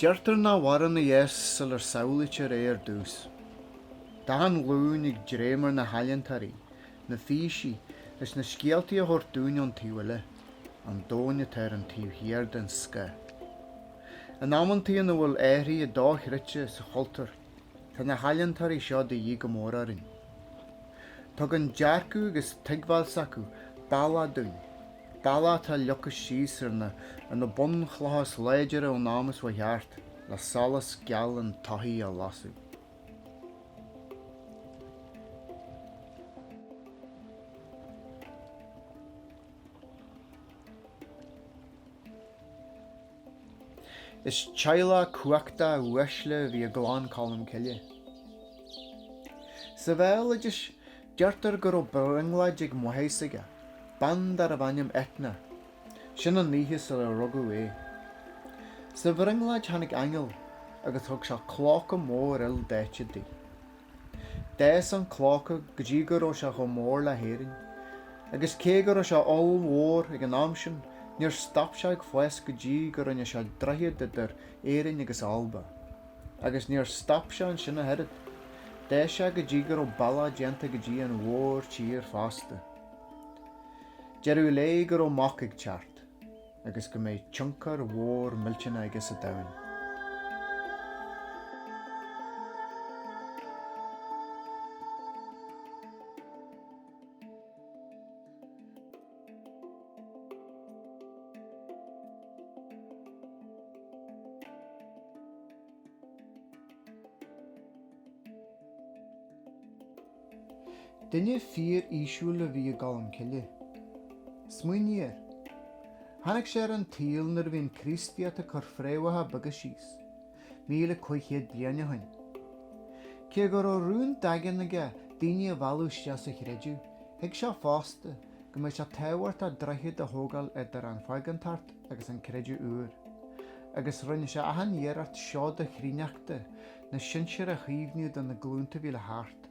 Deirtear nach mhaireann a fhios sular samhlaítear é ar dtús. Tá achan ghlúin ag dréim ar na healaíontóirí, na físí, leis na scéaltaí a thabhairt dúinn ón taobh eile, an domhan atá ar an taobh thiar den scáth. In amantaí ina bhfuil athruithe dochreidte sa chultúr, tá na healaíontóirí seo de dhíth go mór orainn. Tugann dearcadh agus tuigbheáil s'acu bealach dúinn. Bealach atá leagtha síos ar na ar na bunchlocha is láidire ón am is ó thart le solas geal an todhchaí a lasadh. Is teaghlach cumhachtach uaisle a bhí i gclann Cholm Cille. Sa bhéaloideas, deirtear go raibh brionglóid ag máthair s'aige, bean darbh ainm Eithne, sin an oíche sular rugadh é. Sa bhrionglóid tháinig aingeal agus thug sé clóca mór ildaite di. D'fhás an clóca go dtí go raibh sé chomh mór le hÉirinn, agus cé go raibh sé ollmhór ag an am sin, níor stop sé ag fás go dtí go rinne sé droichead idir Éirinn agus Alba. Agus níor stop sé ansin ach oiread, d'fhás sé go dtí go raibh bealach déanta go dtí an mhórtír fosta. Deireadh léi go raibh mac ag teacht. agus go mbeidh tionchar mhór millteanach aige sa domhan. Duine fíor-fhísiúil a bhí i gColm Cille. Smaoinigh air. Tháinig sé ar an tsaol nuair a bhí an Chríostaíocht ag cur fréamhacha beaga síos, 1500 bliain ó shin. Cé go raibh rún daingean aige daoine a mhealladh isteach sa chreideamh, thuig sé fosta go mbeadh sé tábhachtach droichead a thógáil idir an phágántacht agus an creideamh úr, agus rinne sé achan iarracht seoda chríonnachta na sinsear a chaomhnú do na glúnta a bhí le theacht.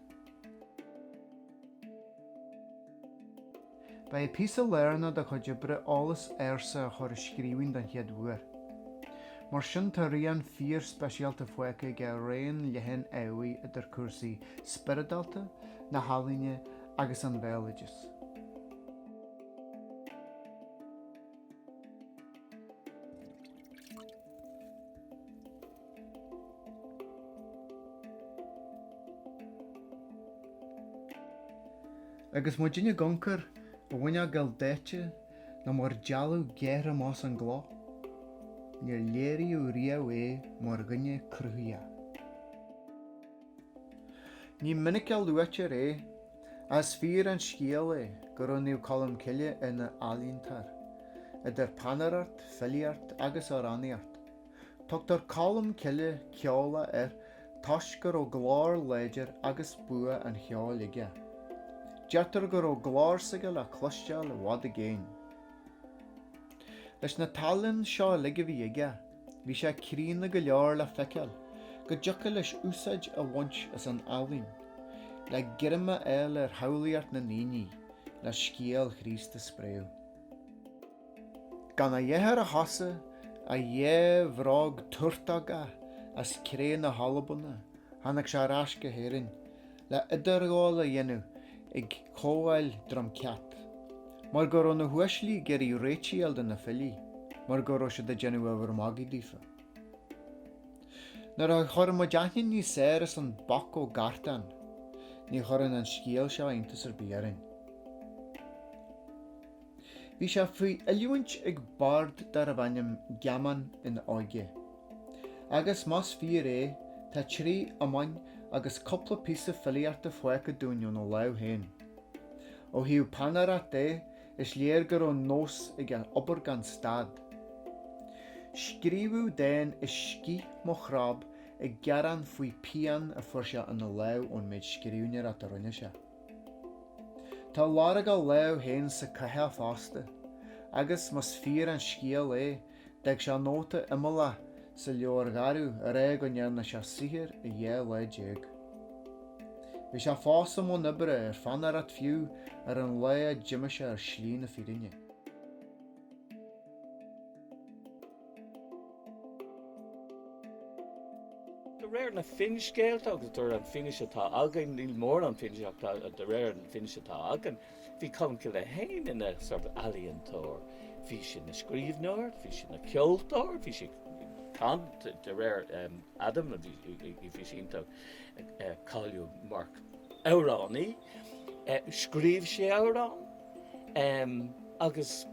Ba é píosa lárnach dá chuid oibre eolas ársa a chur i scríbhinn don chéad uair. Mar sin tá rian fíor-speisialta fágtha aige ar raon leathan ábhair idir cúrsaí spioradálta, na healaíne agus an bhéaloidis. Agus muidinne ag amharc air i bhfuinneog ildaite nó mar dealbh gearrtha amach as an gcloch, níor léiríodh riamh é mar dhuine cruthaitheach. Ní minic a luaitear é, ach is fíor an scéal é go raibh Naomh Colm Cille ina ealaíontóir, idir peannaireacht, filíocht agus amhránaíocht. Tugtar Colm Cille Ceola air toisc go raibh glór láidir agus bua an cheoil aige. Deirtear go raibh glór s'aige le cloisteáil i bhfad i gcéin. Leis na tallann seo uilig a bhí aige, bhí sé críonna go leor le feiceáil go dtiocfadh leis úsáid a bhaint as an ealaín le greim a fháil ar shamhlaíocht na ndaoine le scéal Chríost a spréadh. Gan a dhath ar a chosa, a dhá bhróg túrtóga as cré na hAlban, tháinig sé ar ais go hÉirinn le idirghabháil a dhéanamh ag Comhdháil Droim Ceat, mar go raibh na huaisle ag iarraidh réitigh a fháil do na filí, mar go raibh siad ag déanamh ábhar magaidh daofa. Nuair a chuireann muid aithne níos fearr ar an bhoc ó Gartán, ní chuireann an scéal seo iontas ar bith orainn. Bhí sé faoi oiliúint ag bard darbh ainm Geamán ina óige. Agus más fíor é, tá trí iomainn agus cúpla píosa filíochta fágtha dúinn óna lámh féin. Ó thaobh peannaireacht de, is léir go raibh nós aige obair gan stad. Scríobhadh dán i scíth mo chrób ag gearán faoi pian a fuair sé ina lámh ón méid scríbhneoireacht a rinne sé. Tá lorg a lámh féin sa Cuthach fosta, agus más fíor an scéal é, d'fhág sé nóta imeallach sa Leabhar Gharbh ag rá go ndearna sé saothar i 12 lá. Bhí sé fós i mbun oibre ar pheannaireacht fiú ar an lá a d'imigh sé ar shlí na fírinne. réir na finscéalta agus de réir an fianaise atá againn, níl mórán fianaise ach tá, de réir an fianaise atá againn, bhí Colmcille féin ina sort ealaíontóir. Bhí sé ina scríbhneoir, bhí sé ina ceoltóir, bhí sé can, de réir Adam, bhí sé iontach cáiliúil mar amhránaí. Scríobh sé amhráin agus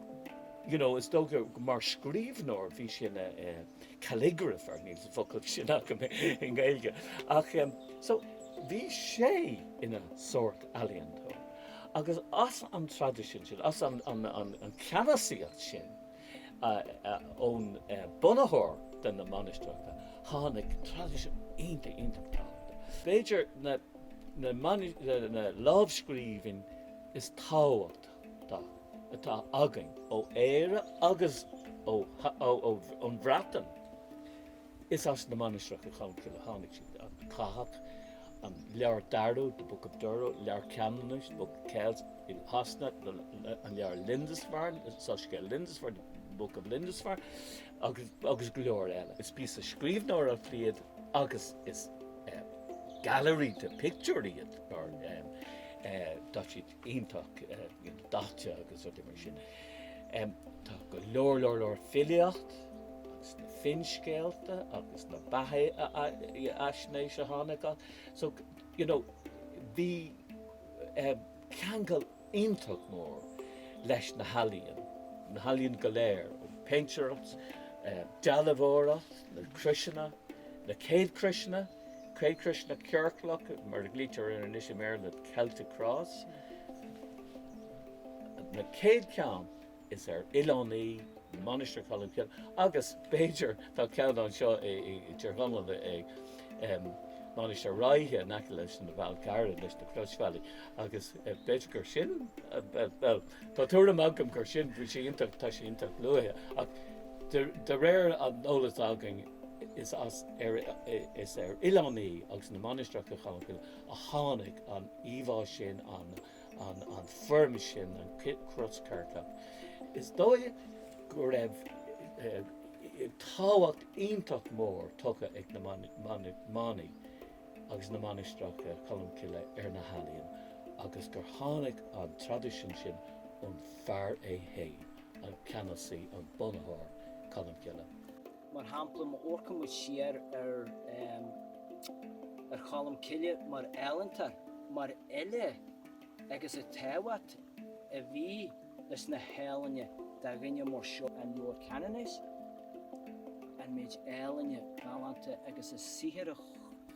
you know is dócha mar scríbhneoir bhí sé ina calligrapher, níl an focal sin agam i nGaeilge, ach so bhí sé ina sórt ealaíontóir agus as an traidisiún sin, as an ceannasaíocht sin ón bunaitheoir de na mainistreacha, tháinig traidisiún iontach, iontach tábhachtach. B'fhéidir na na lámhscríbhinn is tábhachtaí atá againn ó Éire agus ón Bhreatain. Is as na mainistreacha Cholmcille a tháinig siad, an Cathach, an Leabhar Durrow, The Book of Durrow, Leabhar Ceanannais, The Book of Kells, i Shasana, an Leabhar Lindisfarne, Soiscéal Lindisfarne, The Book of Lindisfarne, agus agus go leor eile. Is píosa scríbhneoireachta iad agus is gailearaí de pictiúir iad mar tá siad iontach daite agus rudaí mar sin. Tá go leor leor leor filíocht agus na finscéalta agus na beathaisnéis a tháinig as. So, you know, bhí ceangal iontach mór leis na healaíon, na healaíon go léir, péintéireacht, dealbhóireacht, na croiseanna, na céad croiseanna, céad croiseanna ciorclach, mar a ghlaoitear air anois i mBéarla, Celtic Cross. Na céad ceann is ar Oileán Í, Mainistir Cholmcille, agus b'fhéidir tá ceann anseo i dTír Chonaill i Mainistir Rátha in aice leis na Fál Carrach, leis na Croisbhealaí, agus b'fhéidir gur sin, bhuel, tá tuairim agam gur sin, bhí sé iontach, tá sé iontach luaithe, ach de réir an eolas againn is as, is ar Oileán Í agus na Mainistreacha Cholmcille a tháinig an íomhá sin, an. an foirm sin, an cros ciorclach. Is dóigh go raibh tábhacht iontach mór tugtha ag na manaigh agus na mainistreacha Cholmcille ar na healaíon agus gur tháinig an traidisiún sin ón fear é féin, an ceannasaí, an bunaitheoir, Colmcille. Mar shampla, má amharcann muid siar ar ar Cholm Cille mar ealaíontóir, mar fhile agus an tábhacht a bhí leis na healaíona do dhuine mar seo, an Leabhar Ceanannais, an méid ealaíne galánta agus an saothar a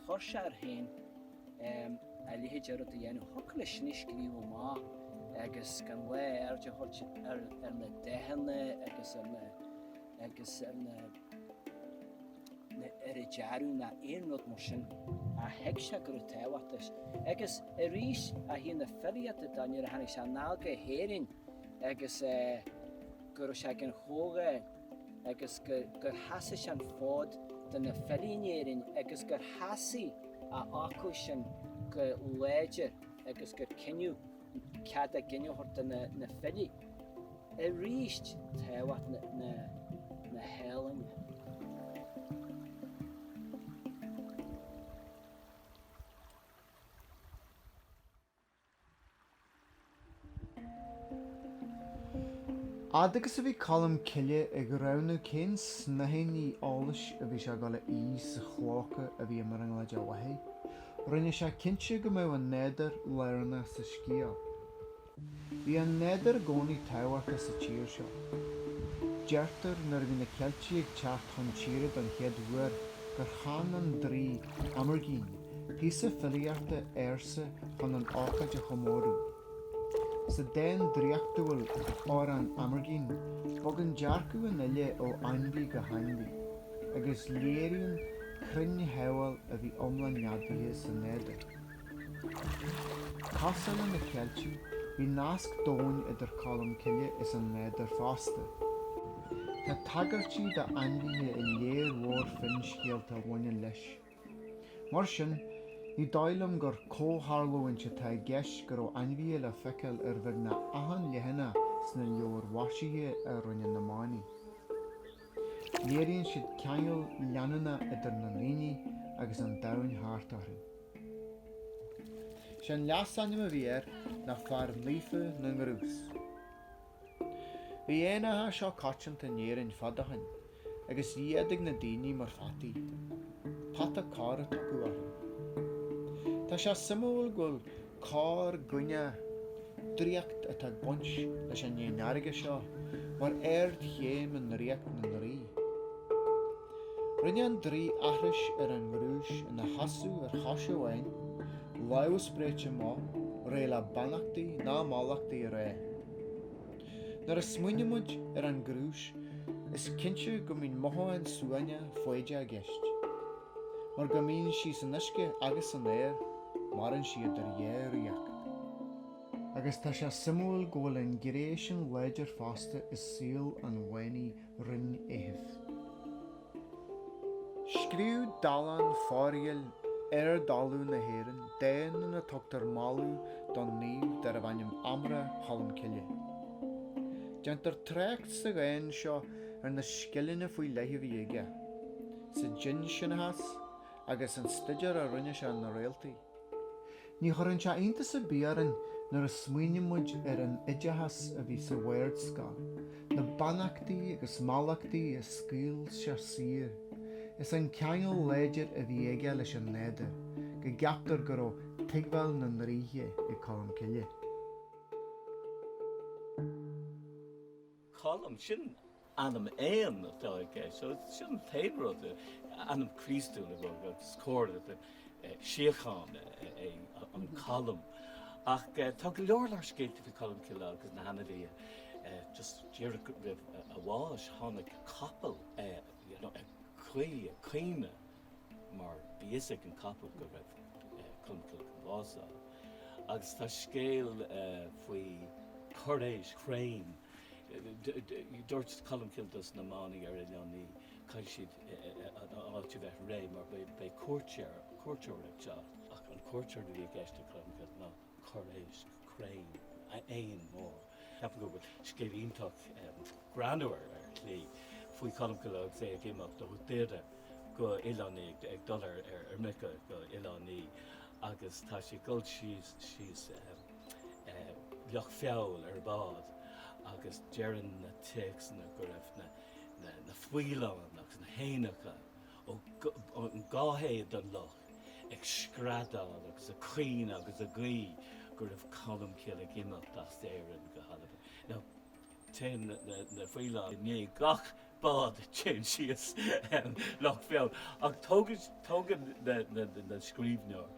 chuir sé air féin a leithéid de rud a dhéanamh. Thiocfadh leis sin a scríobh amach agus gan lá aird a thabhairt ar na dathanna agus ar na agus ar na ar an dearadh ná aon rud mar sin ach thuig sé go raibh tábhacht leis. Agus arís ó thaobh na filíochta de nuair a tháinig sé anall go hÉirinn agus go raibh sé ag an Chomhdháil agus gur sheasaigh sé an fód do na filí in Éirinn agus gur sheasaigh a fhocal sin go láidir agus gur cinneadh cead a gcinn a thabhairt do na filí. Arís tábhacht na healaíne. Fhad agus a bhí Colm Cille ag roghnú cén snáithíní eolais a bhí sé ag dul a fhí sa chlóca a bhí i mbrionglóid a mhaithe, rinne sé cinnte go mbeadh an nádúr lárnach sa scéal. Bhí an nádúr i gcónaí tábhachtach sa tír seo. Deirtear nuair a bhí na Ceiltigh ag teacht chun tíre don chéad uair gur chan an draoi Amergin píosa filíochta ársa chun an ócáid a chomóradh. Sa dán draíochtúil Amhrán Amergin, bogann dearcadh an fhile ó ainmhí go hainmhí, agus léiríonn cruinnshamhail a bhí iomlán neadaithe sa nádúr. Cosúil le na Ceiltigh, bhí nasc domhain idir Colm Cille is an nádúr fosta. Tá tagairtí do ainmhithe i léar mhór finscéalta a bhaineann leis. Mar sin, ní dóigh liom gur comhtharlúint atá i gceist go raibh ainmhithe le feiceáil ar bheagnach achan leathanach sna leabhair mhaisithe a rinne na manaigh. Léiríonn siad ceangal leanúnach idir na ndaoine. agus an domhan thart orthu. Sé an leasainm a bhí air ná Fear Naofa na nGnús. Bhí éanacha seo coitianta in Éirinn fad ó shin agus iad ag na daoine mar pheataí. Peata corr a tugadh orthu. Tá sé suimiúil go bhfuil corr guine draíocht atá ag baint leis an éan fharraige seo mar ardchéim i ndraíocht na ndraoi. Rinne an draoi aithris ar an ngnúis ina sheasamh ar chois amháin, lámha spréite amach, réidh le beannachtaí ná mallachtaí a rá. Nuair a smaoinímid ar an ngnúis, is cinnte go mbíonn mothúchán suaimhneach foighdeach i gceist. Mar go mbíonn sí san uisce agus san aer, maireann sí idir dhá ríocht. Agus tá sé suimiúil go bhfuil an ghné sin láidir fosta i saol an mhanaigh Rinn Éithimh. Scríobh Dallán Fairghill, Ard-Ollamh na hÉireann, dán ina dtugtar moladh don naomh darbh ainm Iomaire Cholm Cille. Déantar trácht sa dhán seo ar na scileanna faoi leith a bhí aige, sa dinnseanchas agus an staidéar a rinne sé ar na réaltaí. Ní chuireann sé iontas ar bith orainn nuair a smaoiníonn muid ar an oideachas a bhí sa bhardscoil, na beannachtaí agus mallachtaí a scaoil sé saor, is an ceangal láidir a bhí aige leis an nádúr, go gceaptar go raibh tuigbheáil na ndraoithe ag Colm Cille. Colm, sin ainm éin atá i gceist. So sin an t-aon rud, ainm Críostúil agus comhartha síochána é an Colm. Ach tá go leor leor scéalta faoi Colm Cille agus na hainmhithe. Just díreach roimh a bháis tháinig capall you know ag guí, ag caoineadh mar bhí fhios ag an capall go raibh Colm Cille chun bás a fháil. Agus tá scéal faoi corr-éisc chrainn. Dúirt Colm Cille dos na manaigh ar Oileán Í, caithfidh siad an áit a bheith réidh mar beidh cuairteoir ag teacht. Ach an cuairteoir a bhí i gceist ag Colm Cille ná corr-éisc crainn, éan mór. Ceapaim go bhfuil scéal iontach greannmhar ar shlí faoi Cholm Cille agus é ag imeacht ó Dhoire go Oileán Í, ag dul ar imirce go Oileán Í agus tá sé ag dul síos síos Loch Feabhail ar bhád agus deireann na téacsanna go raibh na faoileáin agus na héanacha ó an dhá thaobh den loch ag screadaíl agus ag caoineadh agus ag guí go raibh Colm Cille ag imeacht as Éirinn go hAlbain. Now, téann na faoileáin i ndiaidh gach bád a théann síos Loch Feabhail ach tógann na scríbhneoir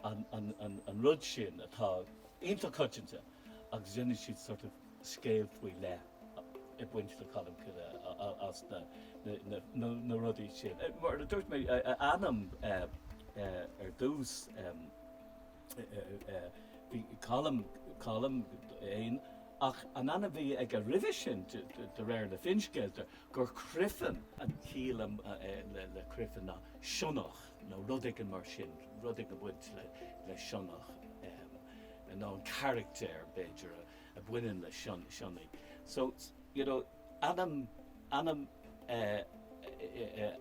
an rud sin atá iontach coitianta agus déanann siad sort of scéal faoi leith ag baint le Colm Cille as na rudaí sin. Mar a dúirt mé, a ainm ar dtús, bhí Colm, Colm éan, ach an ainm a bhí aige roimhe sin, de réir na finscéalta, gur Crimthann, an chiall le Crimthann ná sionnach nó rud éigin mar sin, rud éigin ag baint le sionnach, nó an carachtar, b'fhéidir, a bhaineann le sionnaigh. So, you know, ainm, ainm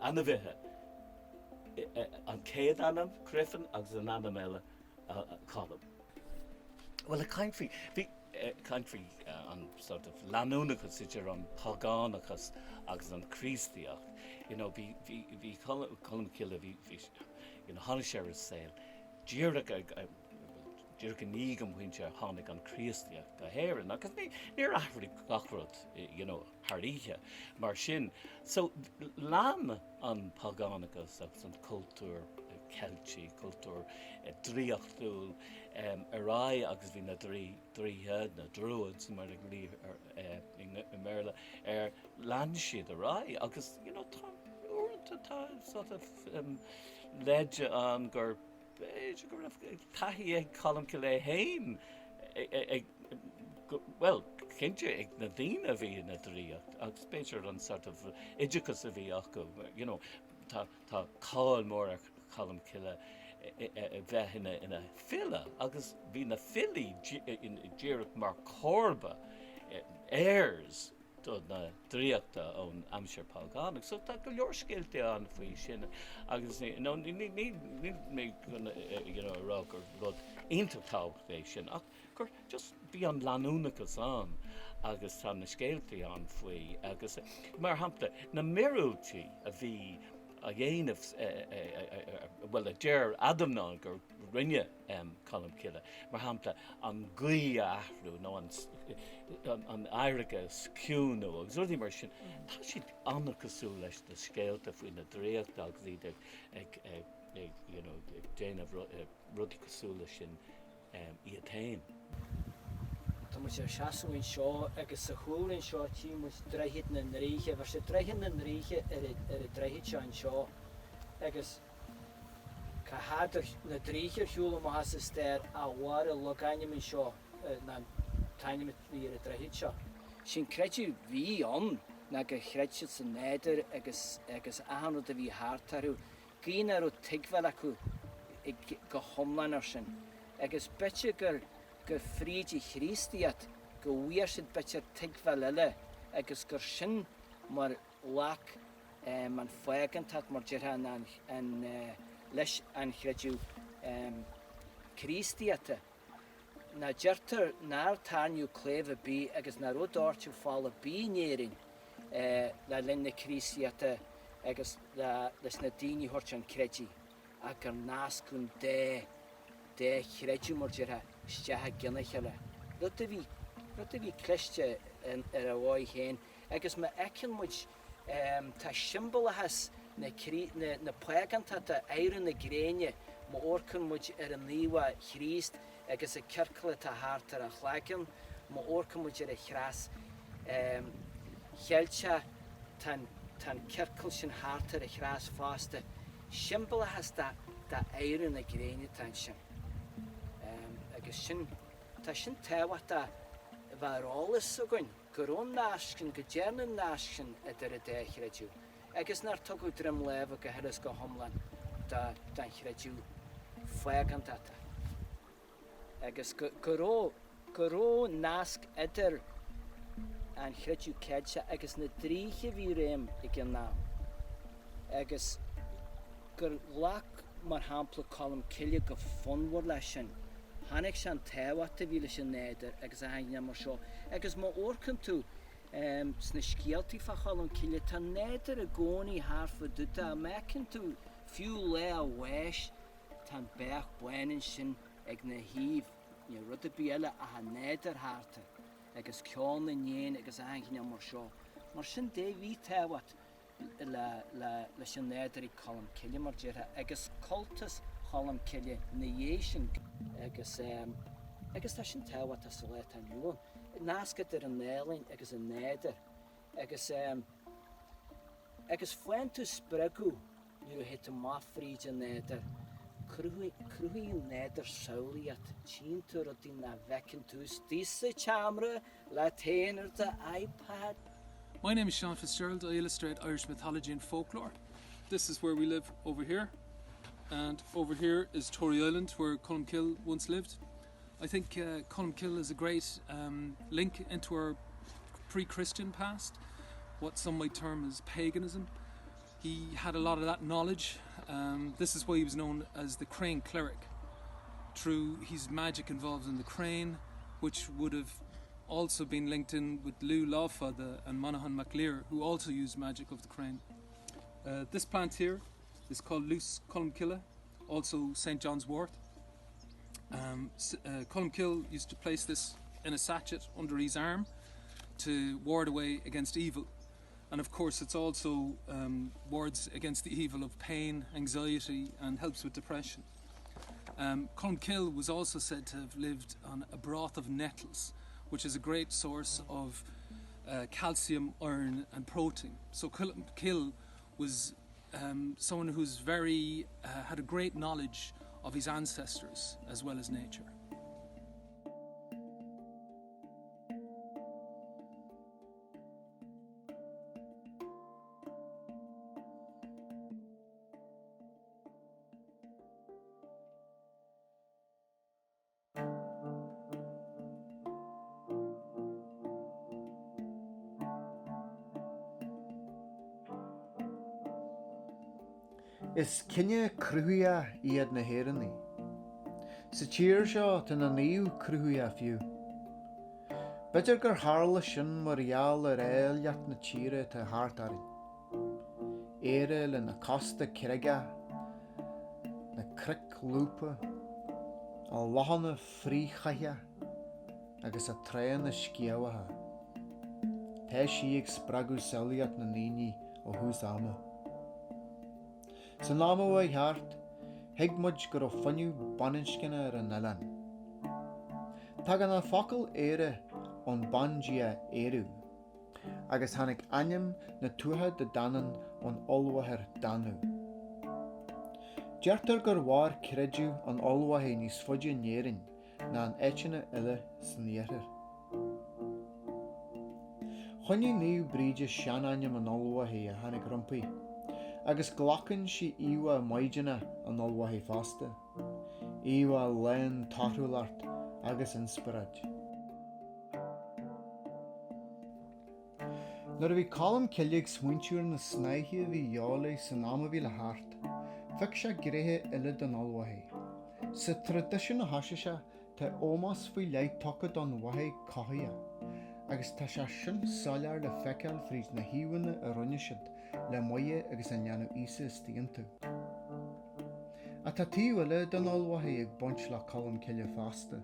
ainmhithe, an chéad ainm, Crimthann, agus an ainm eile, Colm. Bhuel, ag caint faoi, bhí, caint faoi an sort of leanúnachas idir an págánachas agus an Chríostaíocht, you know, bhí, bhí, bhí Colm Cille, bhí, bhí, you know, tháinig sé ar an saol díreach ag, díreach i ndiaidh an phointe ar tháinig an Chríostaíocht go hÉirinn agus ní, níor athraigh gach rud, you know, thar oíche mar sin. So, lean an págánachas agus an cultúr Ceiltigh, cultúr draíochtúil ar aghaidh agus bhí na draoithe, na druids mar a ghlaoitear i mBéarla, ar lean siad ar aghaidh agus, you know, tá, uaireanta tá sort of leide ann gur B'fhéidir go raibh taithí ag Colm Cille é féin ag, bhuel, cinnte ag na daoine a bhí ina draíocht agus b'fhéidir an sort of oideachas a bhí acu, you know, tá, tá cáil mór ar Cholm Cille a bheith ina, ina file agus bhí na filí díreach mar comharba, heirs. do na draíochta ón aimsir págánach. So tá go leor scéalta ann faoi sin agus you know, ní níl mé chun you know, a rá gur rud iontach tábhachtach é sin ach gur just bhí an leanúnachas ann agus tá na scéaltaí ann faoi agus mar shampla na míorúiltí a bhí á dhéanamh bhuel a deir Adamnán gur rinne Colm Cille, mar shampla an ghaoth a athrú nó an fharraige a chiúnú agus rudaí mar sin, tá siad an-chosúil leis na scéalta faoi na draíochta agus iad ag you know ag déanamh rudaí cosúil leis sin iad féin. Tá muid ar seasamh anseo agus sa chúlra anseo tchí muid Droichead na nDraoithe. Bheir siad Droichead na nDraoithe ar an droichead seo anseo agus cá fhad na draoithe ar shiúl amach as an stair ach mhair an logainm anseo ná an t-ainm a bhí ar an droichead seo. Sé'n creideamh a bhí ann ná gur chreid siad sa nádúr agus agus achan rud a bhí thart orthu gidh nach raibh tuigbheáil acu go hiomlán air sin, agus b'fhéidir gur gur fríd an Chríostaíocht go bhfuair siad b'fhéidir tuigbheáil eile agus gur sin mar ghlac an phágántacht mar déarfá ná an leis an chreideamh Críostaíochta. Ná deirtear nár tarraingíodh claíomh ar bith agus nach raibh doirteadh fola ar bith in Éirinn le linn na Críostaíochta agus leis na daoine a thabhairt chun creidimh ach gur nascadh an dá dá chreideamh, mar déarfá, isteach i gcionn a chéile, rud a bhí rud a bhí cliste ar a dhóigh féin agus má fheiceann muid Tá siombalachas na na págántachta, adhradh na gréine, má amharcann muid ar an íomhá Chríost agus an ciorcal atá thart ar a chloigeann, má amharcann muid ar an chreas Cheilteach, tá an tá an ciorcal sin thart ar an chreas fosta. Siombalachas de d'adhradh na gréine atá ansin. Agus sin, tá sin tábhachtach a bheith ar eolas againn. go raibh an nasc sin, go dearnadh an nasc sin idir an dá chreideamh, agus nár tugadh droim láimhe go huile is go hiomlán don chreideamh phágántachta, agus go raibh, go raibh nasc idir an chreideamh Ceilteach agus na draoithe a bhí i réim ag an am, agus gur ghlac, mar shampla, Colm Cille go fonnmhar leis sin. Chonaic sé an tábhacht a bhí leis an nádúr agus achan chineál mar seo. Agus má amharcann tú sna scéaltaí fá Cholm Cille, tá an nádúr i gcónaí thart fá dtaobh de. Má fheiceann tú fiú lá a bháis, tá an beach bán ansin ag na thaobh, níl rud ar bith eile ach an nádúr thart air agus ceol na n-éan agus achan chineál mar seo. Mar sin de, bhí tábhacht leis an nádúr ag Colm Cille, mar déarfá, agus cultas Cholm Cille ina dhiaidh sin. Agus agus tá sin tábhachtach sa lá atá inniu ann, nasc idir an ealaín agus an nádúr. Agus agus faigheann tú spreagadh nuair a théann tú amach fríd an nádúr. Cruthaíonn an nádúr samhlaíocht, tchíonn tú rudaí nach bhfeiceann tú istigh sa tseomra leat féin ar do iPad. My name is Sean Fitzgerald, I illustrate Irish mythology and folklore. This is where we live over here and over here is Tory Island where Colmcille once lived. I think uh, Colmcille is a great um, link into our pre-Christian past, what some might term as paganism. He had a lot of that knowledge. Um, this is why he was known as the crane cleric. Through his magic involved in the crane, which would have also been linked in with Lugh Lámhfhada and Manchán Mac Lir, who also used magic of the crane. Uh, this plant here is called Luce Columcilla, also St. John's Wort. Um, uh, Columkill used to place this in a sachet under his arm to ward away against evil. And of course, it's also um, wards against the evil of pain, anxiety, and helps with depression. Um, Columkill was also said to have lived on a broth of nettles, which is a great source of uh, calcium, iron, and protein. So Columkill was um, someone who's very uh, had a great knowledge of his ancestors as well as nature. Is cine cruthaitheach iad na hÉireannaigh. Sa tír seo tá na naoimh cruthaitheach fiú. B'fhéidir gur tharla sin mar gheall ar áilleacht na tíre atá thart orainn. Éire lena cósta creagach, na cnoic lúbtha, a lochanna frithchaiteacha agus a tránna sciamhacha. Tá sí ag spreagadh samhlaíocht na ndaoine ó thús ama. San am a chuaigh thart, thuig muid go raibh fuinneamh baininscne ar an oileán. Tagann an focal Éire ón bandia Ériu, agus tháinig ainm na Tuatha Dé Danann ón ollmháthair Danu. Deirtear gur mhair creideamh an ollmháthair níos faide in Éirinn ná in áiteanna eile san iarthar. Choinnigh Naomh Bríde seanainm an Ollmháthair a tháinig roimpi, agus glacann sí íomhá mhaighdeanach an Ollmháthair fosta, íomhá lán torthúlacht agus inspioráid. Nuair a bhí Colm Cille ag smaointiú ar na snáithe a bhí a dhíobháil air san am a bhí le theacht, phioc sé gnéithe eile den Ollmháthair. Sa traidisiún a thosaigh sé, tá ómós faoi leith tugtha don mháthair chothaitheach, agus tá sé sin soiléir le feiceáil fríd na híomhánna a rinne siad le Muire agus an leanbh Íosa istigh iontu. Ach tá taobh eile den Ollmháthair ag baint le Colm Cille fosta,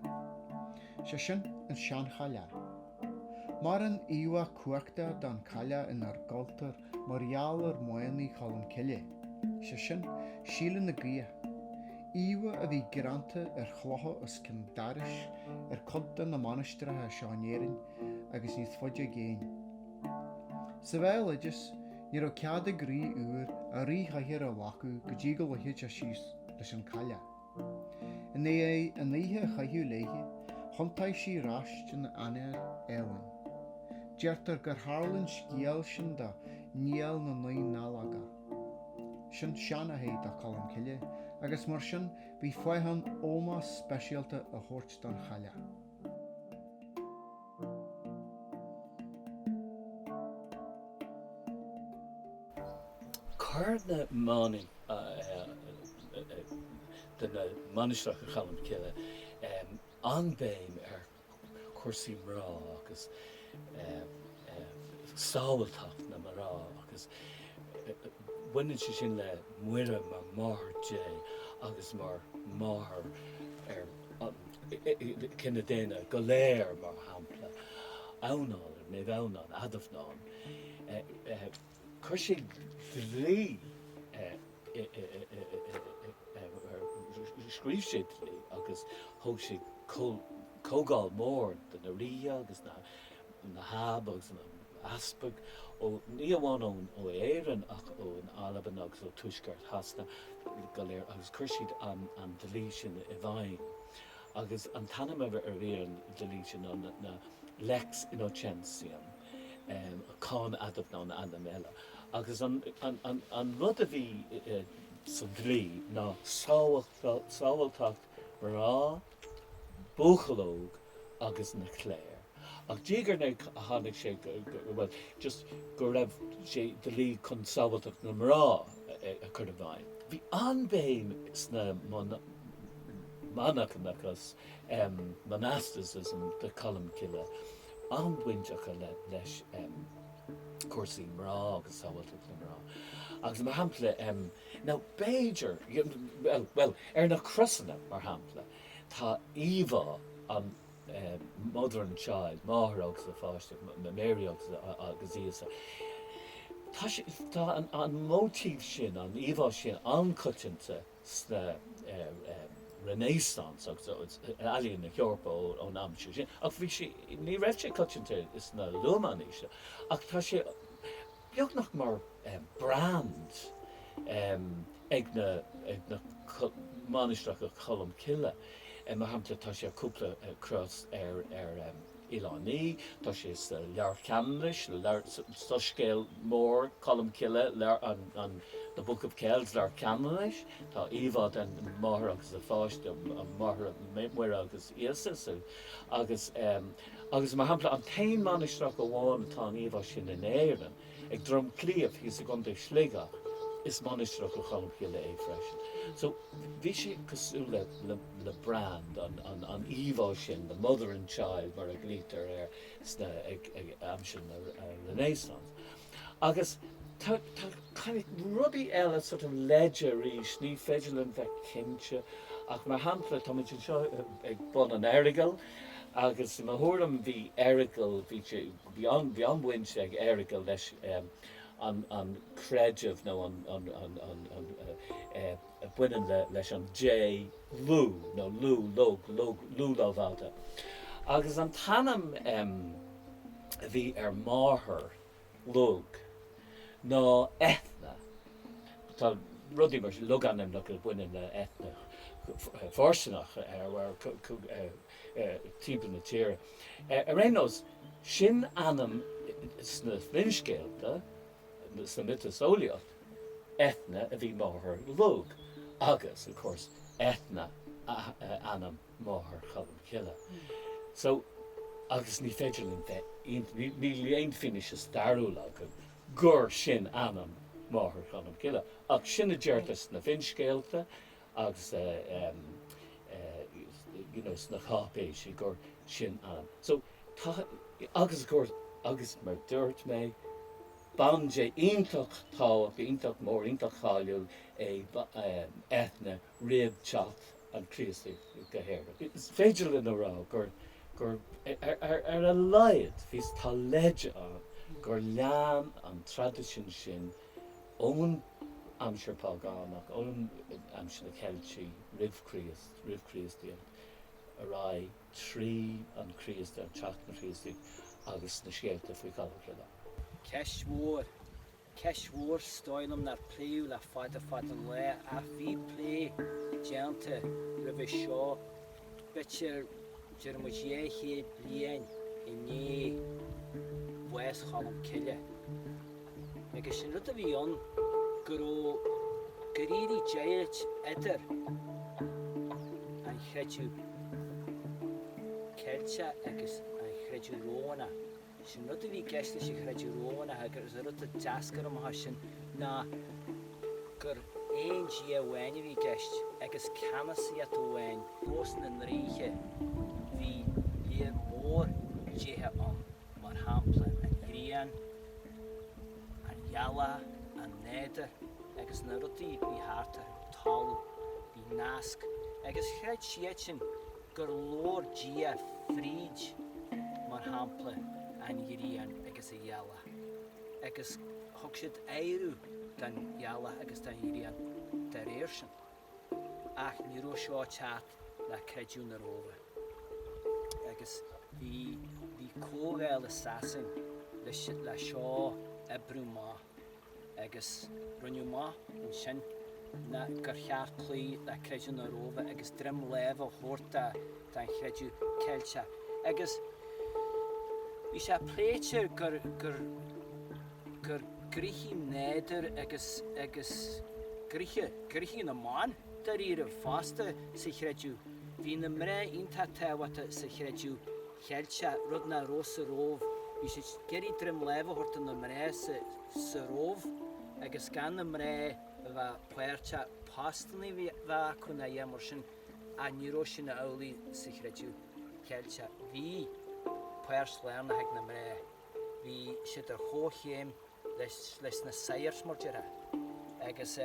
sé sin an seanchailleach. Maireann íomhá cumhachtach den chailleach inár gcultúr mar gheall ar mhnaoi Cholm Cille, sé sin, Síle na Gaoithe, íomhá a bhí greanta ar chlocha os cionn dorais ar cuid de na mainistreacha seo in Éirinn agus níos faide i gcéin. Sa bhéaloideas, ní raibh cead ag rí úr a ríchathaoir a ghlacadh go dtí go luífeadh sé síos leis an chailleach. I ndiaidh an oíche a chaitheamh léi, thiontaigh sí ar ais ina ainéar álainn. Deirtear gur tharla an scéal sin do Niall na Naoi nDallógach. Sin seanathair do Cholm Cille agus mar sin bhí fáth ann ómós speisialta a thabhairt don chailleach. Chuir na manaigh de na mainistreacha Cholm Cille an-bhéim ar chúrsaí mná agus sábháilteacht na mná agus baineann sé sin le Muire mar mháthair Dé agus mar mháthair ar an cine daonna go léir mar shampla. Adhamhnán, Naomh Adhamhnán, Adhamhnán. Chuir sé dlí, scríobh sé dlí agus thóg sé comhdháil mór de na ríthe agus na habb agus na heaspaig ó, ní amháin ó Éirinn ach ón Albain agus ó tuaisceart Shasana go léir agus chuir siad an dlí sin i bhfeidhm. Agus an t-ainm a bhí ar an dlí sin ná Lex Innocentium. Cáin Adhamhnáin ainm eile. Agus an rud a bhí sa dlí ná sábháilteacht mná, buachaill óg agus na cléir. Ach diaidh ar ndiaidh tháinig sé bhuel, just go raibh sé dlí chun sábháilteacht na mná a chur i bhfeidhm. Bhí an-bhéim sna manachas, monasticism de Cholm Cille, an-bhaint acu leis cúrsaí mná agus sábháilteacht na mná. Agus mar shampla, nó b'fhéidir, bhuel, ar na crosanna, mar shampla, tá íomhá an Mother and Child, máthair agus a pháiste, Mary agus Íosa. Tá sé, tá an móitíf sin, an íomhá sin an-choitianta sna Renaissance agus ealaíon na hEorpa ón aimsir sin. Ach bhí sé, ní raibh sé coitianta sna luath-mheánaoiseanna, ach tá sé beagnach mar brand ag na ag na mainistreacha Cholm Cille. Mar shampla, tá sé ar cúpla cros ar ar Oileán Í, tá sé sa Leabhar Ceanannais, Soiscéal mór Cholm Cille, an The Book of Kells, Leabhar Ceanannais, tá íomhá den máthair agus a pháiste, an máthair Muire agus Íosa, agus agus mar shampla an t-aon mainistreach amháin atá an íomhá sin in Éirinn, ag Droim Cliabh thíos i gContae Shligeach. Is mainistreach do Cholm Cille é freisin. So bhí sé cosúil le le le brand, an an an íomhá sin, the mother and child mar a ghlaoitear air sna ag ag aimsir na Renaissance. Agus tá tá kind of rudaí eile sort of leide arís, ní féidir linn bheith cinnte ach mar shampla táimid anseo ag bun an Earagail agus i mo thuairim bhí Earagail, bhí sé, bhí an, bhí an-bhaint ag Earagail leis an an creideamh nó an an an an an a bhaineann le leis an dé Lugh nó Lugh, Lugh, Lugh, Lugh Lámhfhada. Agus an t-ainm a bhí ar máthair Lugh ná Eithne. Tá rudaí mar sin, logainmneacha a bhaineann le Eithne fóirsteanach ar timpeall na tíre. Ar aon nós, sin ainm sna finscéalta, sa mhiotaseolaíocht, Eithne a bhí máthair Lugh agus, of course, Eithne ainm máthair Cholm Cille. So, agus ní féidir linn bheith, níl aon fianaise stairiúil againn gur sin ainm máthair Cholm Cille, ach sin a deirtear sna finscéalta agus you know sna cáipéisí gur sin ainm. So, tá, agus of course, agus mar dúirt mé, bandé iontach tábhachtach, iontach mór, iontach cáiliúil é Eithne roimh teacht an Chríostaíocht go hÉirinn. Is féidir linn a rá gur, gur, ar, ar a laghad, bhí, tá leide ann gur lean an traidisiún sin ón aimsir phágánach, ón aimsir na Ceiltigh roimh Chríost, roimh Chríostaíocht, ar aghaidh trí an Chríost, an teacht na Chríostaíocht agus na scéalta faoi Cholm Cille. Ceist mhór. Ceist mhór 's dóigh liom nár pléadh le fada fada an lá ach bhí plé déanta roimhe seo b'fhéidir deir muid 200 bliain i ndiaidh bhás Cholm Cille. Agus sin rud a bhí ann go raibh gur éirigh deighilt idir an chreideamh Ceilteach agus an chreideamh Rómhánach. Sin rud a bhí i gceist leis an chreideamh Rómhánach agus an rud a d'eascair amach as sin ná gur aon Dia amháin a bhí i gceist agus ceannasaíocht amháin. Fós na ndraoithe bhí léar mór déithe ann, mar shampla an ghrian, an ghealach, an nádúr agus na rudaí a bhí thart orthu, an talamh, bhí nasc agus chreid siadsin gur labhair Dia fríd, mar shampla, an ghrian agus an ghealach, agus thug siad adhradh don ghealach agus don ghrian dá réir sin. Ach ní raibh seo ag teacht le creideamh na Róimhe. Agus bhí, bhí comhdháil i Sasain le, le seo oibriú amach. agus rinneadh amach ansin ná gur cheart cloí le creideamh na Róimhe agus droim láimhe a thabhairt don chreideamh Ceilteach. Agus bhí sé pléite gur gur gur gnoithí nádúir agus agus gnoithe gnoithí na mban dáiríre fosta sa chreideamh. Bhí na mná iontach tábhachtach sa chreideamh Cheilteach, rud nach raibh sa Róimh. Bhí siad ag iarraidh droim láimhe a thabhairt do na mná sa Róimh agus gan na mná a bheith páirteach, postanna a bheith acu ná a dhath mar sin ach ní raibh sin amhlaidh sa chreideamh Cheilteach. Bhí páirt lárnach ag na mná. Bhí siad ar chomhchéim leis na sagairt, mar déarfá, agus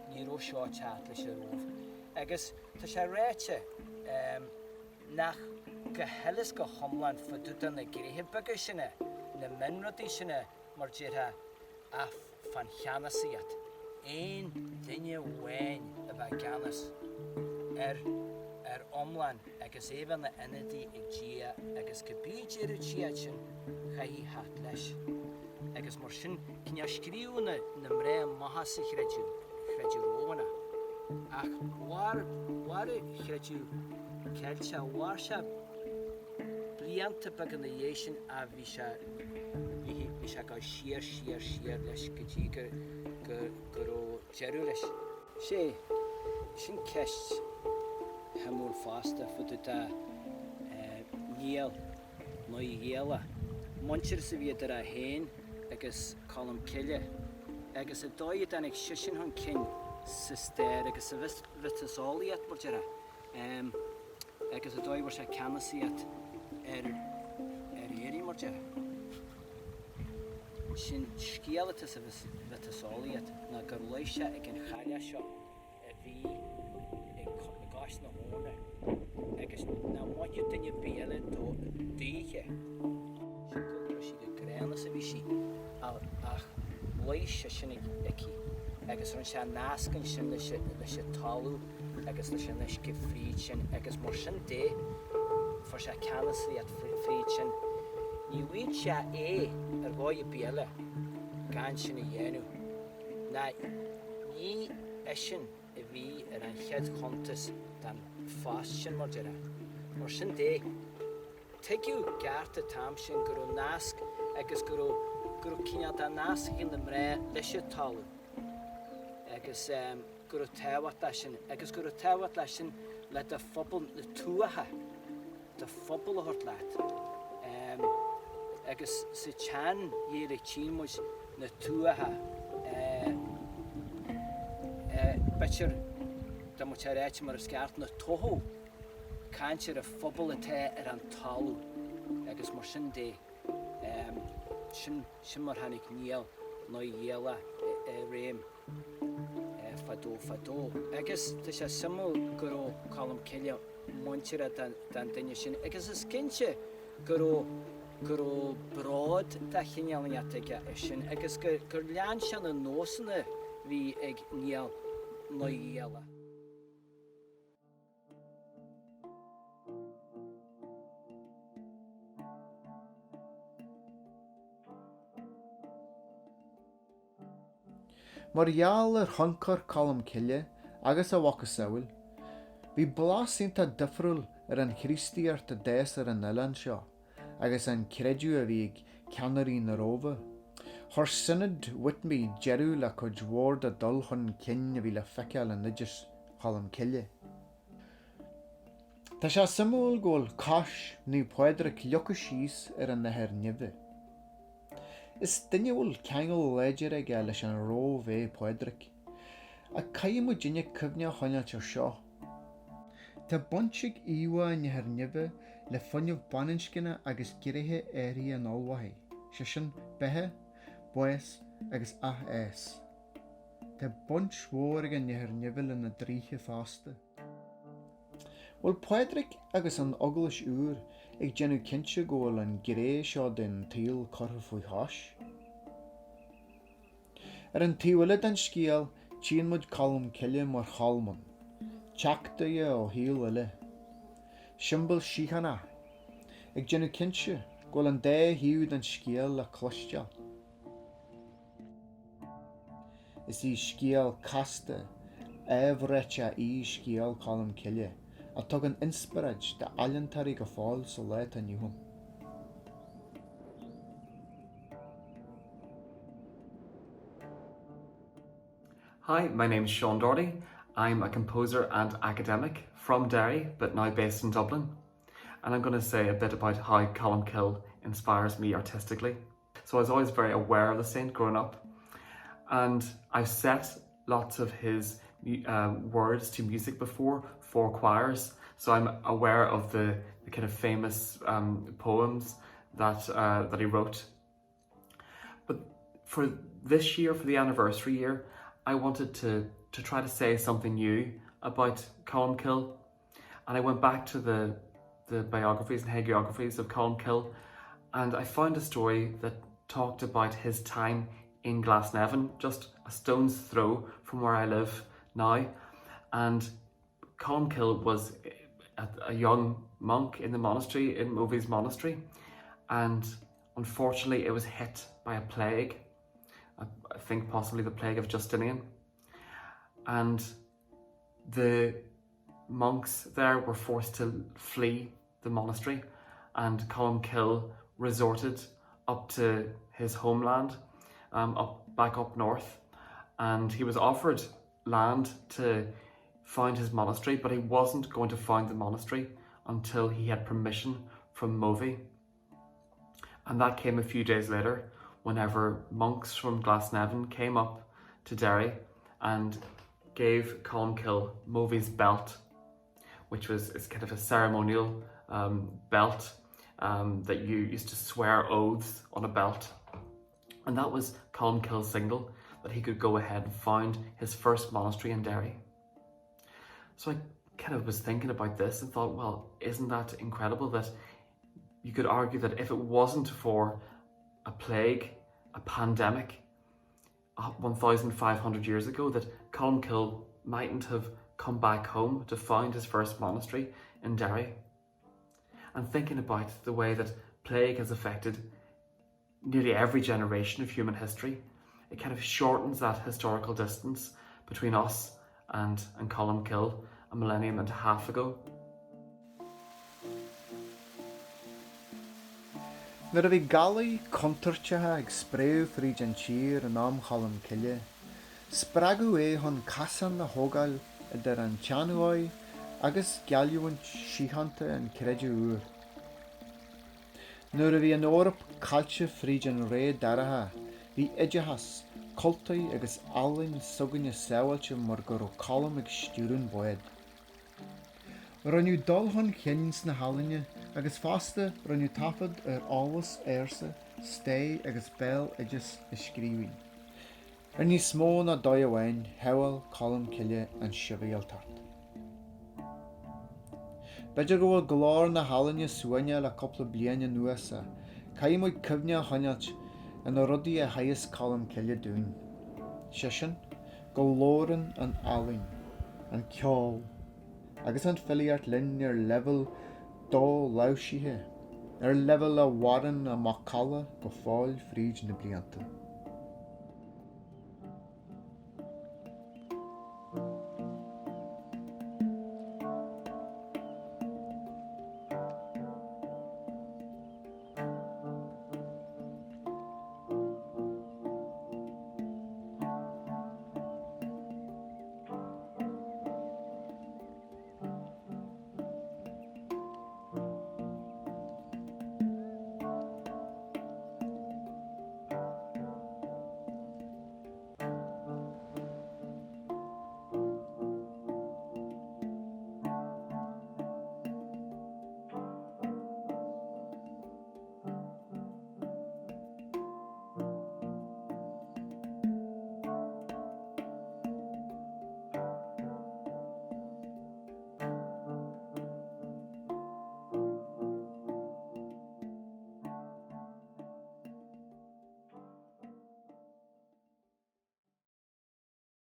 ní raibh seo ag teacht leis an Róimh. Agus tá sé ráite nach go huile is go hiomlán fá dtaobh de na gnéithe beaga sin, na mionrudaí sin, mar déarfá, ach fán cheannasaíocht, aon duine amháin a bheith i gceannas ar ar iomlán agus é bheith ina ionadaí ag Dia agus cibé deireadh Dia sin, chaithfí theacht leis. Agus mar sin, cineál scríobhadh na na mná amach as an chreideamh, chreideamh Rómhánach. Ach mhair, mhair an chreideamh Ceilteach, mhair sé blianta beaga ina dhiaidh sin ach bhí sé, bhí, bhí sé ag dul siar, siar, siar leis go dtí go, go, go raibh deireadh leis. Sé, sin ceist shuimiúil fosta, fá dtaobh de Niall Noígíallach, muintearas a bhí idir é féin agus Colm Cille. Agus an dóigh a dtáinig seisean chun cinn sa stair agus sa mhiotaseolaíocht, mar déarfá, agus an dóigh a bhfuair sé ceannasaíocht ar Éirinn, mar déarfá. Sin scéal atá sa mhiotaseolaíocht ná gur luigh sé ag an chailleach seo. a bhí i gcois na habhna agus nach mbainfeadh duine ar bith eile daoithe. Sin go raibh sí chomh gránna is a bhí sí ach luigh seisean aici agus rinne sé nasc ansin leis an talamh agus leis an uisce fríd sin agus mar sin de fuair sé ceannasaíocht fríd sin. Ní bhfaigheadh sé é ar dhóigh ar bith eile gan sin a dhéanamh. Ná ní eisean a bhí ar an chéad chuntas den phost sin, mar déarfá. Mar sin de, tuigeadh i gceart an t-am sin go raibh nasc agus go raibh, go raibh cineál de nasc ag na mná leis an talamh agus go raibh tábhacht leis sin agus go raibh tábhacht leis sin le do phobal na tuaithe. do phobal a thabhairt leat. Agus sa tSean-Ghaeilge tchíonn muid na tuatha, b'fhéidir, dá mbeadh sé ráite mar is ceart, na tuatha, caint ar an phobal atá ar an talamh agus mar sin de, sin mar tháinig Niall Noígíallach i réim. fadó fadó. Agus tá sé suimiúil go raibh Colm Cille muinteartha don duine sin agus is cinnte go raibh go raibh bród de chineál inteacht aige air sin agus gur lean sé na nósanna bhí ag Niall Noígíallach. Mar gheall ar thionchar Cholm Cille agus a mhacasamhail, bhí blas iontach difriúil ar an Chríostaíocht a d'fhás ar an oileán seo agus an creideamh a bhí ag ceannairí na Róimhe. Chuir Sionad Whitby deireadh le cuid mhór de dul chun cinn a bhí le feiceáil in oideas Cholm Cille. Tá sé suimiúil go bhfuil cois Naomh Pádraig leagtha síos ar an Nathair Neimhe. Is duine a bhfuil ceangal láidir aige leis an Róimh é Pádraig. Ach caithfidh muidinne cuimhne a choinneáilt ar seo. Tá baint ag íomhá an Nathair Neimhe le fuinneamh baininscne agus gnéithe áirithe an ullmhaithe, sé sin, beatha, bás agus athfhás. Tá baint mhór ag an Nathair Neimhe le na draoithe fosta. Bhfuil Pádraig agus an Eaglais úr ag déanamh cinnte go bhfuil an ghné seo den tsaol curtha faoi chois? Ar an taobh eile den scéal, tchíonn muid Colm Cille mar Cholmán, teachtaire ó shaol eile, siombail síochána, ag déanamh cinnte go bhfuil an dá thaobh den scéal le cloisteáil. Is í scéal casta, ábhráiteach í scéal Cholm Cille, a tugann inspioráid d'ealaíontóirí go fóill sa lá atá inniu ann. Hi, my name's Sean Doherty. I'm a composer and academic from Derry, but now based in Dublin. And I'm going to say a bit about how Colmcille inspires me artistically. So I was always very aware of the saint growing up. And I've set lots of his uh, words to music before for choirs. So I'm aware of the, the kind of famous um, poems that, uh, that he wrote. But for this year, for the anniversary year, I wanted to, to try to say something new about Colmcille. And I went back to the, the biographies and hagiographies of Colmcille and I found a story that talked about his time in Glasnevin, just a stone's throw from where I live now. And Colmcille was a, a young monk in the monastery, in Movies Monastery, and unfortunately it was hit by a plague. I, I think possibly the plague of Justinian. And the monks there were forced to flee the monastery and Colmcille resorted up to his homeland, um, up back up north, and he was offered land to found his monastery, but he wasn't going to found the monastery until he had permission from Movi. And that came a few days later. whenever monks from Glasnevin came up to Derry and gave Colmcille Mobhi's belt, which was is kind of a ceremonial um, belt um, that you used to swear oaths on a belt. And that was Colmcille's signal that he could go ahead and found his first monastery in Derry. So I kind of was thinking about this and thought, well, isn't that incredible that you could argue that if it wasn't for a plague, a pandemic, 1,500 years ago that Colmcille mightn't have come back home to found his first monastery in Derry. And thinking about the way that plague has affected nearly every generation of human history, it kind of shortens that historical distance between us and, and Columkill a millennium and a half ago. Nuair a bhí galair chontúirteacha ag spréadh fríd an tír in am Cholm Cille, spreagadh é chun casán a thógáil idir an tseandóigh agus geallamhaint síochánta an chreidimh úir. Nuair a bhí an Eoraip caillte fríd an ré dorcha, bhí oideachas, cultúr agus ealaín s'againne sábháilte mar go raibh Colm ag stiúradh an bhád. Rinneadh dul chun cinn sna healaíona agus fosta rinneadh taifead ar eolas ársa, stair agus béaloideas i scríbhinn. Ar níos mó ná dóigh amháin, shábháil Colm Cille an tsibhialtacht. B'fhéidir go bhfuil glór na healaíne suaimhneach le cúpla bliain anuas ach caithfidh muid cuimhne a choinneáilt ar na rudaí a theagasc Colm Cille dúinn, sé sin, go labhrann an ealaín, an ceol agus an filíocht linn ar leibhéal doláimhsithe, ar leibhéal a mhaireann a macalla go fóill fríd na blianta.